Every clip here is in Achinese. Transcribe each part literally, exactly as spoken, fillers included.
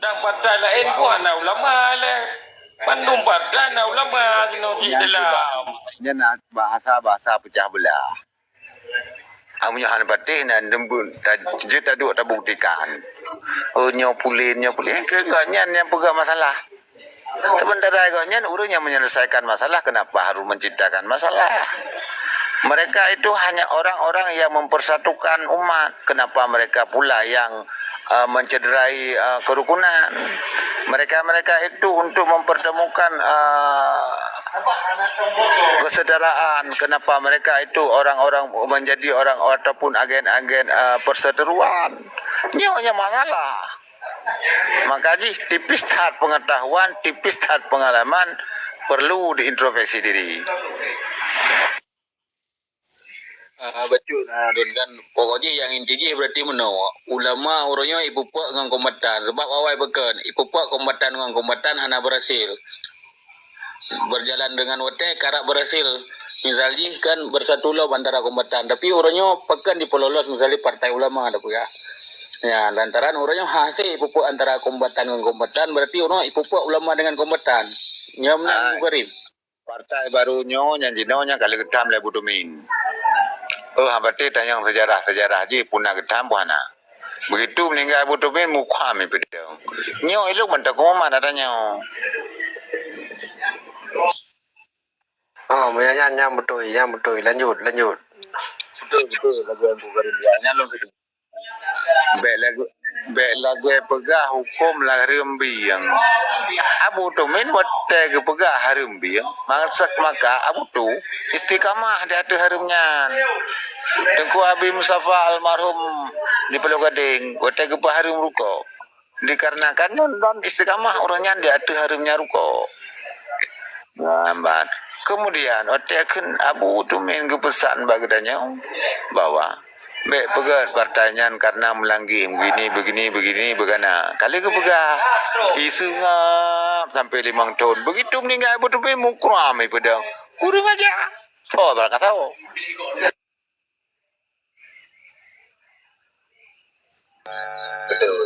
Dan partai laén pun hana ulama lé. Mandum partai na ulama keunoe cit dalam. Nyan bahasa-bahasa pecah belah. Amun nyoe hana patéh na lembut, ta-, jeuet taduek tabuktikan. Oh, nyoe pulen, nyoe pulen. Keu gobnyan nyang peugah masalah. Sementara gobnyan ureuëng nyang menyelesaikan masalah, kenapa harus menciptakan masalah? Mereka itu hanya orang-orang yang mempersatukan umat. Kenapa mereka pula yang, eh, mencederai, eh, kerukunan? Mereka-mereka itu untuk mempertemukan, eh, kesetaraan. Kenapa mereka itu orang-orang menjadi orang ataupun agen-agen, eh, perseteruan? Nyoe nyang masalah. Maka jih tipis that pengetahuan, tipis that pengalaman, perlu diintrospeksi diri. Ah, betul, ah, Don, kan. Pokok jih nyang inti jih berarti meunoe. Ulama uroe nyoe ipeupuak ngon kombatan. Sebab awai pakon, ipeupuak kombatan ngon kombatan hana berhasil. Berjalan dengan watée karap berhasil. Misal jih kan bersatu lom antara kombatan. Tapi uroe nyoe pakon dipeulolos misalnya partai ulama ada peugah. Ya, lantaran uroe nyoe hase ipeupuak antara kombatan ngon kombatan, berarti uroe nyoe ipeupuak ulama dengan kombatan. Nyoe meunan Hai. Abu Karim. Partai baru nyoe nyang jinoe nyang ka lheueh geutam lé Abu Tumin. Oh, haba teuh tanyong sejarah-sejarah jih puna geutam pun hana. Begitu meninggai Abu Tumin, mukham ipidong. Nyoe ilok mantong kuman ada nyoe. Oh, meunyo nyan, nyan beutôi, nyan beutôi. Lanjut, lanjut. Betul, betul. Lagée Abu Karim bilang. Nyan lôn setuju. Bék lagée, bék lagée peugah huköm lam hareuem bieng. Abu Tumin watée geupeugah hareuem bieng, maksud maka Abu Tu istiqamah di ateueh hareuem nyan. Teungku Abi Mustafa almarhum di Pulo Gadeng, watée geupeugah hareuem rukok. Dikarenakan nyan lôn istiqamah ureuëng nyan di ateueh hareuem nyan rukok. Lambat. Kemudian, watée kheun Abu Tumin geupeusan bak geutanyoe bahwa bék peugét partai nyan karena meulanggi begini, begini, begini, begana. Kali geupeugah, iseungab sampai limong thon. Begitu meninggai Abu Tumin, mukram ipeudong. Kurang aja. Soe bak kata. Betul.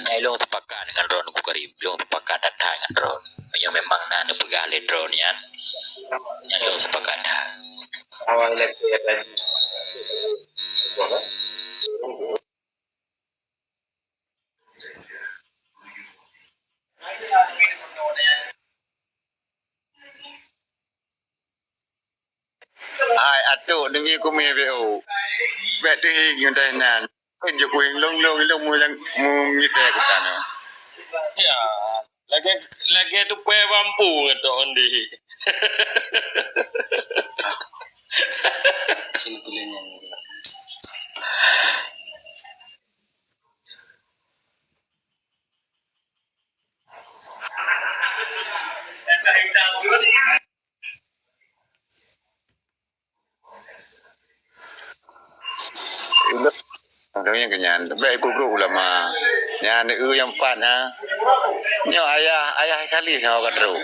Nyan lôn sepakat dengan droen Abu Karim. Lôn sepakat that-that dengan droen. Meunyoe memang na neupeugah lé droen nyan, nyan lôn sepakat that. Awai lagi tadi. Hai, atuk, demi kumé B O. Bék teuhing ngon dai nan. Kan jok kuhing long-long, long mulang, mu misai kutan. Ya, lagée, lagée tupai bampu kata Ondi. Sini pilihnya ni. Ulama, makanya kenyan, baik guru ulama. Nyan eu nyang pat ha. Nyoe ayah, ayah kali sama ka trok.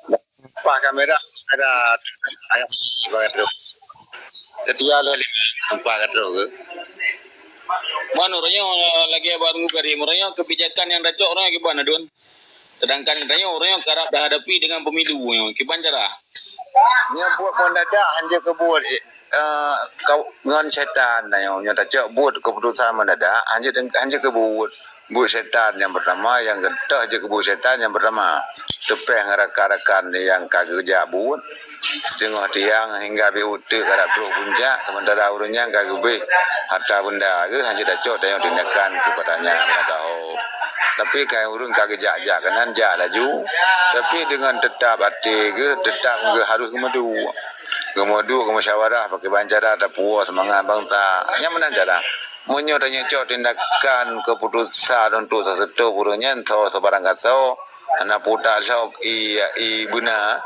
Nampak kamera, ada ayah bak trok. Setia lah lima nampak kat trok ke. Ban uroe nyoe lagée Abang Karim, uroe nyoe kebijakan nyang tacok uroe nyoe kiban adun. Sedangkan geutanyoe uroe nyoe karab tahadapi dengan pemilu nyoe. Kiban cara? Nyoe buet mendadak hanjeuet keu buet, eh, kau ngon syaitan nyoe. Nyoe tacok buet keputusan mendadak hanjeuet, hanjeuet keu buet. Buet syaitan nyang pertama, nyang keudua jeuet keu buet syaitan nyang pertama. Teupeh ngon rakan-rakan nyang ka geujak buet, siteungoh tiang hingga beu teuk karab trok puncak, sementara ureuëng nyan ka geubeh harta benda geuh hanjeuet tacok tanyoe tindakan keupada nyan meulagahom. Tapi ka ureuëng ka geujak-jak keunan jak laju, tapi deungon teutap até geuh, teutap geuh harôh geumeuduek. Geumeuduek, geumusyawarah pakiban cara tapuwoe seumangat bansa. Nyan meunan cara. Meunyoe tanyoe cok tindakan keuputusan untuk saseutôt ureuëng nyan, soe, soe barang gasoe, hana putak lhok i, i beuna.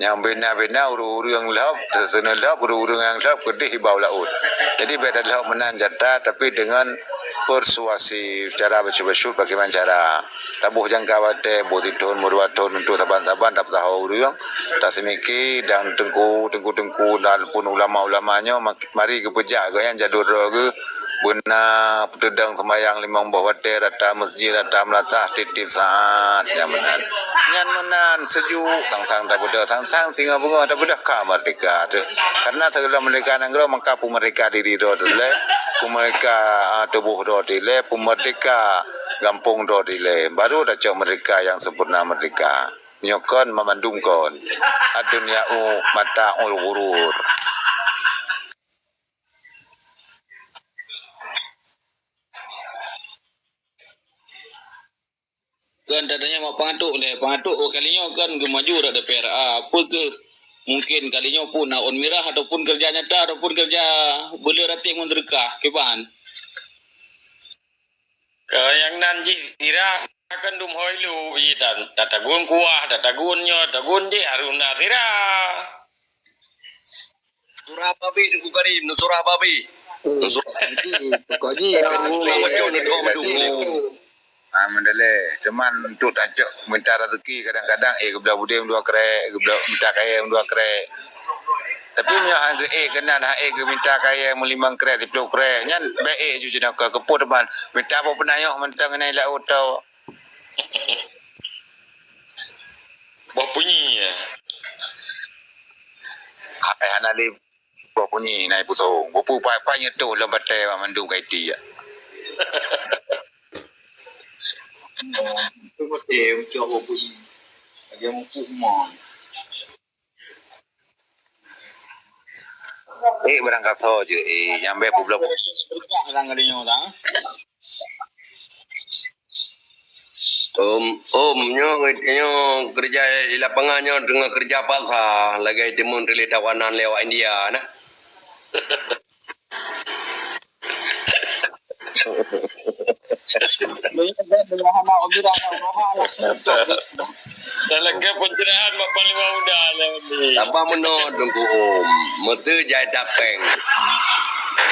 Nyang beuna-beuna ureuëng-ureuëng lhok, seuneuk lhok, ureuëng-ureuëng nyang lhok keudeh i bawah laôt. Jadi bék talhok meunan jata, tapi deungon persuasif, cara bacut-bacut bagaimana cara. Taboh jangka watèe, boh sithôn, boh dua thôn, untuk saban-saban tapeusaho ureueng, taseumiki dan teungku, teungku-teungku dan pun ulama-ulama nyoe mak-, mari geupeujak geuh nyan jadwal droe geuh beuna, peuteudong seumayang limong boh watèe, rata meuseujid, rata meulasah, tiep-tiep saat, nyan meunan. Nyan meunan, sejuk, sang-sang tabeudôh, sang-sang singoh beungoh tabeudôh ka merdeka teuh. Karena sigohlom merdeka nanggroe, maka peumeurdeka diri droe teuh dilèe, peumeurdeka, ah, tuboh droe teuh dilèe, peumeurdeka gampông droe teuh dilèe. Baru tacok merdeka nyang sempurna merdeka. Nyoe kon mamandum kon. Ad-dunya'u mata'ul ghurur. Kan tatanyong bak pangatuk lé, pangatuk kali nyoe kan geumaju dak D P R A. Apa keuh mungkin kali nyoe pun na ôn mirah ataupun keureuja nyata ataupun keureuja beuleu raténg meuseudeukah, kiban? Keu nyang nan jih sira akan dum hôi lu, i tan, tatagun kuah, tatagun nyoe, tagun jih haruna sira. Surah babi Teungku Karim, nusura babi. Hmm. Nusura. Jadi, pokok jih, surah babi, nusura babi. Ah, mandalé. Cuman untuk tacok minta rezeki kadang-kadang, eh, geubloe budé dua krek, geubloe minta kayèe dua krek. Tapi meunyoe han geuék keunan, han ék geuminta kayèe meulimong krek, siploh krek, nyan bèk ék ju jinoe keu keupeue teuma. Minta boh peunayoh mantong ngon laôt tau. Boh punyi, ya. Eh, hana lé boh punyi, na ipusong. Boh pu-, pa-, pa nyetuh lom batèe mak mandum ka iti, ya. Itu betul, ucok boh punyi. Lagi mupuk mon. Eh, barang kaso je, eh, nyang bèk publoe. Berkah orang kali nyoe dah. Om, om, nyoe, nyoe keureuja di lapangan nyoe teungoh keureuja paksa, lagèe timun teuléh tawanan lé awak India na. Dah lagèe pencerahan bak Panglima Muda lah ni. Apa meunoe Teungku Om? Meuseu jai tapèng.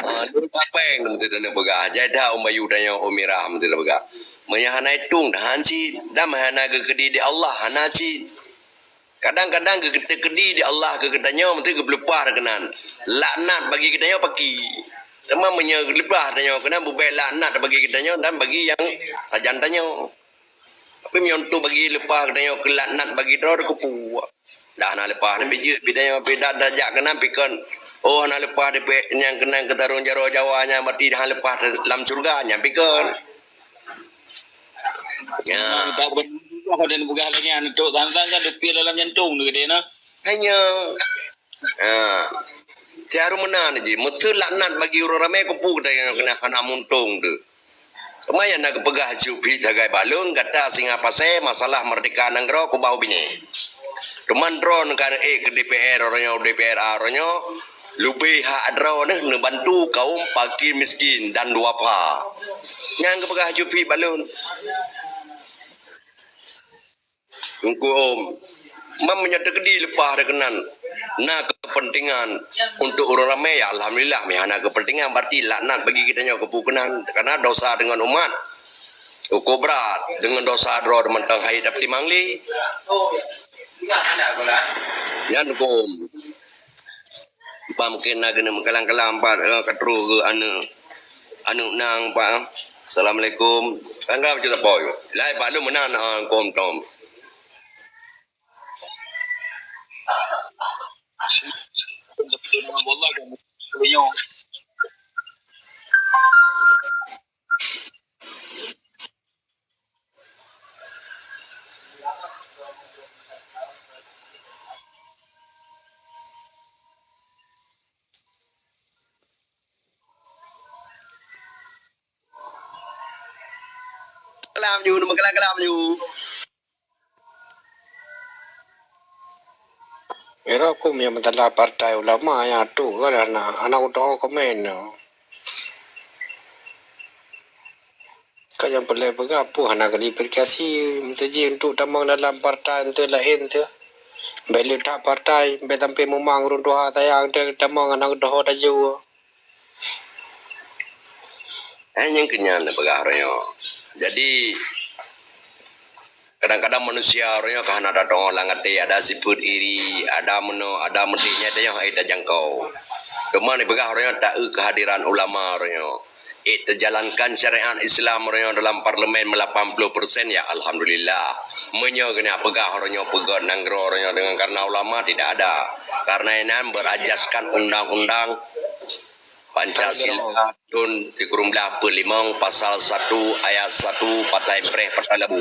Ah, tapèng meuseu taneuk peugah. Jai that Om Bayu tanyoe Om Mirah meuseu tapeugah. Meunyoe hana itong, han cit. Dan hana geukeudi di Allah, hana cit. Kadang-kadang geukeudi di Allah keu geutanyoe, meuseu geupeuleumpah keunan. Laknat bagi geutanyoe paki. Teuma meunyoe geuleupah tanyoe keunan, bubèe laknat bagi geutanyoe dan bagi nyang sajan tanyoe. Tapi meunyoe untuk bagi leupah geutanyoe keu laknat bagi droe, keupeue. Dah na leupah leubeh jeuet, pi tanyoe pi dah, dah jak keunan pi kon. Oh, hana leupah di pe-, nyang keunan keu tarông jaroe Jawa nyan, berarti dah leupah lam syurga nyan pi kon. Ya. Dah beuna dan peugah lagèe nyan, Datuk Tan Tan kan deupiet dalam jantong tu geude na. Hanya. Ha. Tiaru meunan jih, meuseu laknat bagi ureueng ramè, keupeue geutanyoe keunan hana muntông teuh. Teuma nyang na geupeugah Zulkifli sagai bak lôn, gata singa pasè masalah meurdeka nanggroe keubah u binéh. Teuma droeneuh ka ék keu D P R uroe nyoe, D P R A uroe nyoe, leubeh hak droeneuh neubantu kaum fakir miskin dan duafa. Nyan geupeugah Zulkifli bak lôn. Teungku Om, mam meunyoe teukeudi leupah teuh keunan, na keupeuntengan untuk ureueng ramè, ya alhamdulillah, meuhana keupeuntengan, berarti laknat bagi geutanyoe keupeue keunan, karena dosa deungon umat ukoe brat, deungon dosa droe mantong hai dapeutimang lé. Nyan Teungku Om. Bah mungkin na keuneuk meukalam-kalam pat, eh, ka troh keu aneuk, aneuk nang pat, eh. Assalamualaikum. Kan ka bacut sapo. Lai pat lôn meunan, eh, kom tom. Kalam ju, nama kalam-kalam ju. Ira ku mia mentala partai ulama nyang tu kan anak, anak udah komen tu. Ka nyang peureulèe peugah, peue hana keudiversifikasi, meuteujih untuk tamong dalam partai enteuk laén teuh. Bèk le that partai, bèk sampai mumang ureueng tuha sayang teuh tamong hana geudoho laju. Eh, nyang keunyan neupeugah uroe nyoe. Jadi, kadang-kadang manusia uroe nyoe ka hana tateu'oh lam até, ada sifeuet iri, ada meunoe, ada meuti, nyan tanyoe hai tajangkau. Teuma neupeugah uroe nyoe taeu keuhadiran ulama uroe nyoe. Eh, teujalankan syariat Islam uroe nyoe dalam parlemen meulapan ploh persen, ya alhamdulillah. Meunyoe keuneuk peugah uroe nyoe peugöt nanggroe uroe nyoe deungon karena ulama, tidak ada. Karena inan berajaskan undang-undang Pancasila thon sikureueng blaih peuet limong pasal satu ayat satu Partai Preh Partai Labu.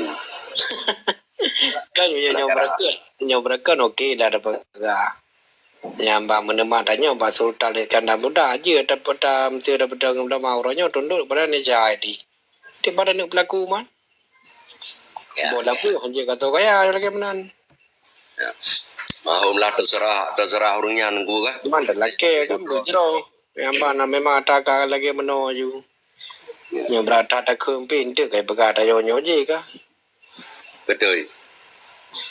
Kan nyoe, nyoe Negara. Beureukat, nyoe beureukat oke dah dapeugah. Nyang bak meuneuma tanyoe bak Sultan Iskandar Muda jeuet dapeugah meusti dapeugah ngon ulama uroe nyoe tundok pada Indonesia di. Di pada neuk pelaku man. Ya. Boh labu hana jeuet ka tho kaya lagèe meunan. Ya. Mahom lah terserah, terserah ureueng nyan ku kah? Cuman dah lakèe kan bujroh. Nyang bak na memang ata ka lagèe meunoe ju. Nyoe beurata takheun pih eunteuk kai peugah tanyoe nyoe jih kah? Beutôi.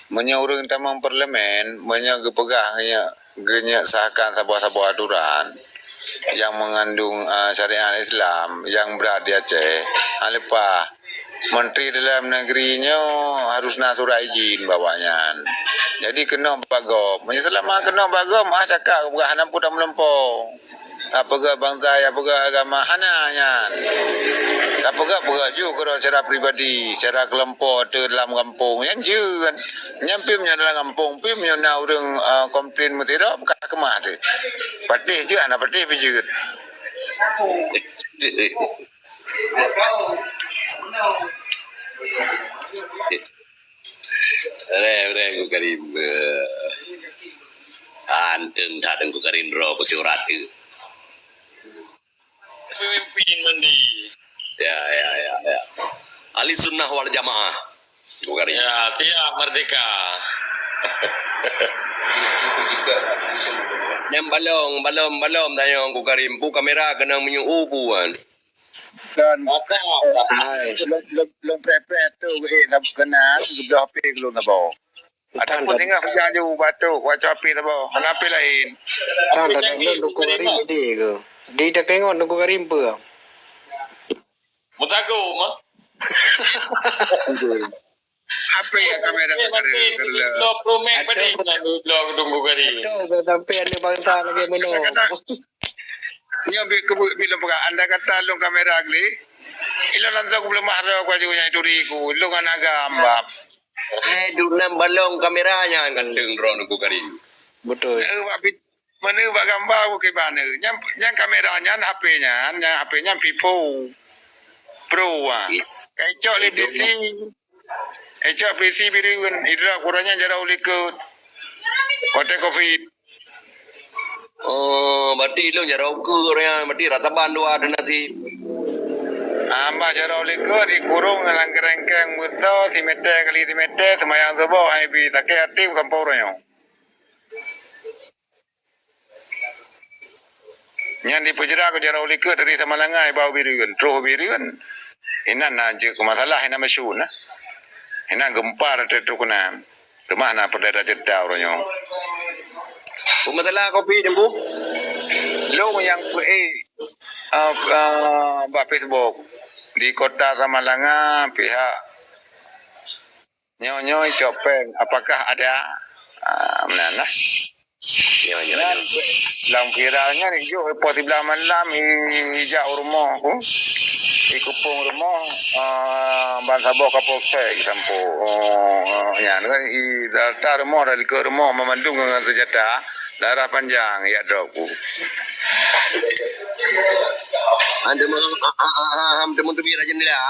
Meunyoe ureueng tamong parlemen, meunyoe geupeugah geunyek, geunyek sahkan saboh-saboh aturan nyang meungandong, a, syariat Islam nyang brat di Aceh, a, leupah Menteri Dalam Negeri nyoe harus na surat izin bak awaknyan. Jadi keunoe bak gob. Meunyoe seulama keunoe bak gob, ah, cakap geupeugah hana peue tameulumpo. Tapeugah bansa, tapeugah agama, hana nyan. Tapeugah-peugah ju keudroe secara pribadi, secara keulompok atau dalam gampông. Nyan jeuet. Nyan pih meunyoe dalam gampông, pih meunyoe na ureueng, a, komplain meusidroe, ka keumah teuh. Patéh jeuet, hana patéh pih jeuet. Udah, udah, Teungku Karim. Santun dah Teungku Karim droe peusi urat tu. Pemimpin mandi. Ya, ya, ya, ya. Ahli sunnah wal jamaah. Teungku Karim. Ya, tiap merdeka. Nyang balong, balong, balong tanyong Teungku Karim. Pu kamera keunong meunyoe pu kan. Dan Hai. lôn, lôn, lôn preh-preh tu, eh, sab-, keunan, geubloe H P keu lôn saboh. Tan, Ataupun tan. Singoh hujan ju batuk, baca H P saboh. Hana H P laén. Tan, tan, tan, Teungku Karim di ke? Di takeungon Teungku Karim peue? Meusagoe mah. H P ya kamera Eh, makin keren. Dua puluh mek Atau pedih nak dua puluh Teungku Karim. Atau sampai ada bangsa lagi meunoe. Kadang-kadang nyoe bi-, keu-, bileueng peugah, andai kata lôn kamera gleh, ilôn langsung keubeuleueh mahra ku aju nyang turi ku, lôn hana gam bab. Hai, dum nan balong kamera nyan kan deueng droe Teungku Karim. Beutôi. Eh, bak pit-, Meuneu bak gamba ku kiban neu. Nyang, nyang kamera nyan, H P nyan, nyang H P nyan Vivo. Pro, ah. Ka icok lé P C. Icok P C Bireuen, idrop uroe nyan jaroe likot. Watèe covid. Oh, berarti ilôn jaroe ukeue uroe nyan, berarti rata ban dua ada nasi. Hamba jaroe likot, ikurong lam keureueng-keureueng beusoe, simeter kali simeter, seumayang suboh, hai bi sakét até sampoe uroe nyoe. Nyan dipeujra keu jaroe likot dari Samalanga iba u Bireuen, troh u Bireuen. Inan na jeuet keu masalah, inan meusyun, nah. Inan geumpar teuh troh keunan. Teuma na peureulèe taceurita uroe nyoe. Peumasalah kopi jempu? Lôn nyang peuék, eh, eh, bak Facebook di Kota Samalanga pihak Nyoe, nyoe icok péng, apakah ada? Ah, meunan lah. Nyoe, nyoe, nyoe. Lam viral nyan, ijok poh siblaih malam, i-, ijak u rumoh ku. Ikupông rumoh, ah, ban saboh Kapolsek, isampoe. Oh, nyan kan, i-, data rumoh, dan likot rumoh, meumandum ngon senjata. Darah panjang, ya drop ku. Anda mau, ah, ah, ah, ah, ham temun teubiet jendela?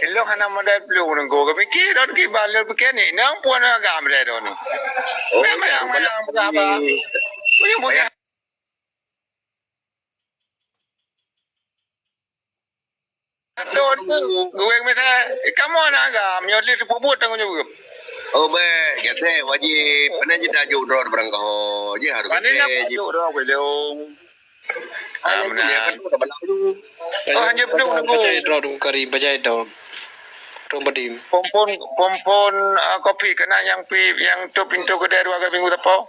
Ilong hana modal plueng nunggu ke pikir, don kiban lôn pikir ni, nang puan agam deh don. Oh, memang yang yang mana yang berapa? Punya punya. Aduh, aduh, gueng misai. Eh, kamu anak agam, nyoe lé teupeubeuet tanggong jaweueb. Oh, bèk, gaséh wajéb. Pane jeuet tajuk droe barangkaho. Jih harôh gaséh jih. Pane nak tajuk droe belong. Ah, meunan. Oh, hanya belum nunggu. Bajai droe, Teungku Karim, bajai droe. Droe Badim. Pompon, pompon, ah, kopi keunan nyang pi, nyang tutup pintu keudè dua kali minggu teupeu.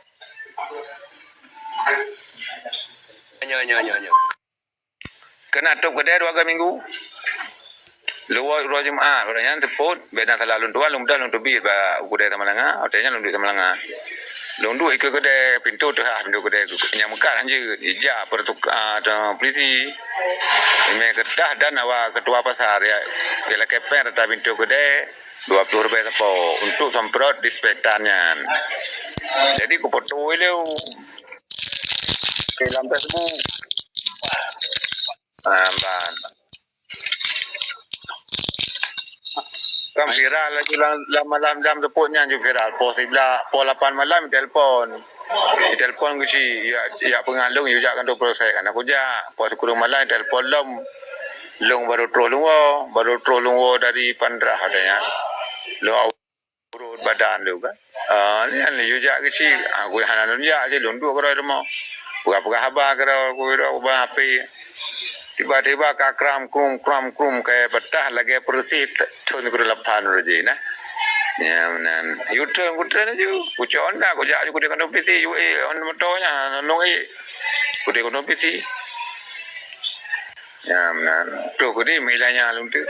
Nyoe, nyoe, nyoe, nyoe. Keuneuk tôp keudè dua minggu. Lôn woe uroe Jumat, uroe nyan seupôt, bèk na salah lôn tuan, lôn deuh lôn teubiet bak u keudè Samalanga, watèe nyan lôn duek Samalanga. Lôn duek ikeue keudè, pintoe teuhah pintoe keudè, nyang meukat hanjeuet, ijak peutuka, ah, polisi. Imè keutah dan awak keutua pasar, ya, lakèe pèng rata pintoe keudè, dua ploh ribèe sapo, untuk semprot disinfektan nyan. Jadi, kupeutôi lé, oke, lam Facebook. Ah, ban. Kan viral laju lam, lam malam jam seupôt nyan ju viral. Poh siblaih, poh lapan malam telepon. Telepon keuci, ya, ya peungalong, yue jak kantô polsek. Aneuk kujak, poh sikureueng malam telepon lom. Lôn baru troh lôn woe, baru troh lôn woe dari Pandrah katanya. Lôn urut badan tu kan. Ah, nyan laju jak keuci. Ah, ku hana lôn jak, si lôn duek keudroe rumoh. Peugah-peugah haba keudroe, ku keudroe ubak H P. Tiba-tiba ka kram krum, kram krum, kaya peutah lagèe peureusi thôn keudua lapan uroe jih nah. Nyan meunan. Yue treun, ku treun laju. Ku cok Honda, ku jak laju keudè kantô polisi, yue ék moto nyan, nong ék. Keudè kantô polisi. Nyan meunan. Troh keudè meuilah nyan lôn tu.